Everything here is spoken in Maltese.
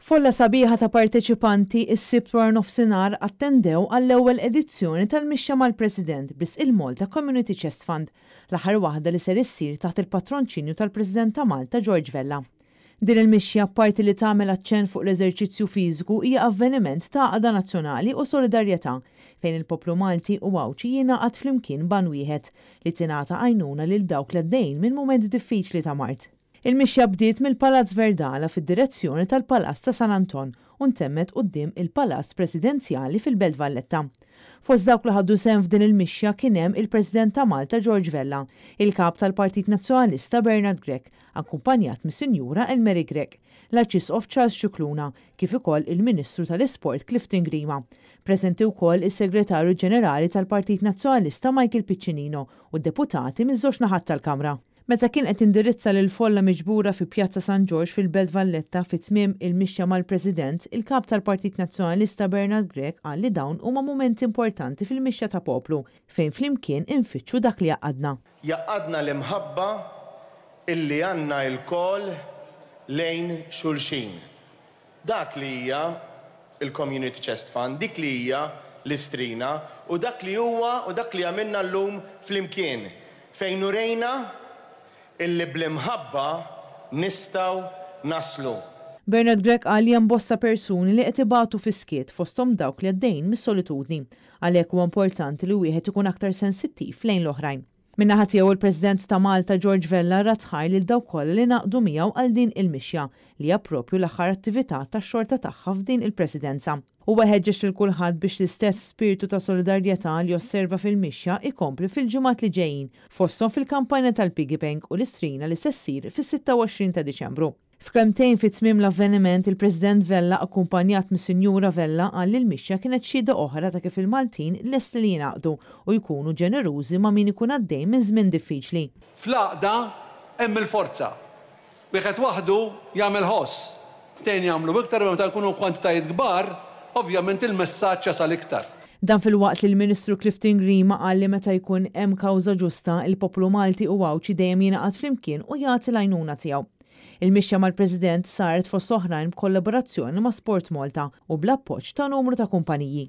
Folla sabiħa ta' parteċipanti s-Sibt waranofsinhar attendew għall-ewwel edizzjoni tal-Mixja mal-President b'risq il-Malta Community Chest Fund, l-aħħar waħda li ser issir taħt il-patronċinju tal-President ta' Malta George Vella. Din il-mixja apparti li tagħmel aċċenn fuq l-eżerċizzju fiżiku hija avveniment ta' għaqda nazzjonali u solidarjetà fejn il-poplu Malti u Għawdxi jingħaqad flimkien b'għan wieħed, li tingħata għajnuna lil dawk li għaddejjin minn mument diffiċli ta' mard. Il-mixja bdiet mill-Palazz Verdala fid-direzzjoni tal-Palazz ta' San Anton u ntemmet quddiem il-Palazz Presidenzjali fil-Belt Valletta. Fost dawk li ħadu sehem f'din il-mixja kien hemm il-President ta' Malta George Vella, il-Kap tal-Partit Nazzjonalista Bernard Grech, akkumpanjat mis-Sinjura Elmarie Grech, l-Arċisqof Charles Scicluna, kif ukoll il-Ministru tal-Isport Clifton Grima. Preżenti wkoll is-Segretarju Ġenerali tal-Partit Nazzjonalista Michael Piccinino u deputati miż-żewġ naħat tal-Kamra. Meta kien qed indirizza lill-folla miġbura fi Pjazza San Ġorġ fil-Belt Valletta fi tmiem il-mixja mal-President, il-Kap tal-Partit Nazzjonalista Bernard Grech qal li dawn huma mumenti importanti fil-mixja ta' poplu, fejn flimkien infittxu dak li jgħaqqadna. Jgħaqqadna l-imħabba illi għandna ilkoll lejn xulxin. Dak li hija l-Community Chest Fund, dik li hija l-Istrina u dak li huwa u dak li għamilna llum flimkien fejn urejna illi bl-imħabba nistgħu naslu. Bernard Grech qal li hemm bosta persuni li qed ibatu fis-skiet fosthom dawk li għaddejjin mis-solitudni. Għalhekk huwa importanti li wieħed ikun aktar sensittiv lejn l-oħrajn. Min-naħa tiegħu il-President ta' Malta George Vella radd ħajr lil dawk kollha li ngħaqdu miegħu għal din il-mixja li hija propju l-aħħar attività tax-xorta tagħha f'din il-Presidenza. Huwa ħeġġeġ lil kulħadd biex l-istess spiritu ta' solidarjetà li osserva fil-mixja ikompli fil-ġimgħat li ġejjin, fosthom fil-kampanja tal-Piggy Bank u l-Istrina li se ssir fis-26 ta' Diċembru. F'kelmtejn fi tmiem l-avveniment, il-President Vella akkumpanjat mis-Sinjura Vella qal li l-mixja kienet xhieda oħra ta' kif il-Maltin lesti li jingħaqdu u jkunu ġenerużi ma' min ikun għaddej minn żmien diffiċli. Fl-għaqda hemm il-forza. Wieħed waħdu jagħmel ħoss, tnejn jagħmlu iktar imma meta jkunu kwantitajiet kbar, ovvjament il-messaġġ jasal iktar. Dan filwaqt li l-Ministru Clifton Grima qal li meta jkun hemm kawża ġusta, il-poplu Malti u Għawdxi dejjem jingħaqad flimkien u jagħti l-għajnuna tiegħu. Il-mixja mal-President saret fost oħrajn b'kollaborazzjoni ma' Sport Malta u bl-appoġġ ta' numru ta' kumpaniji.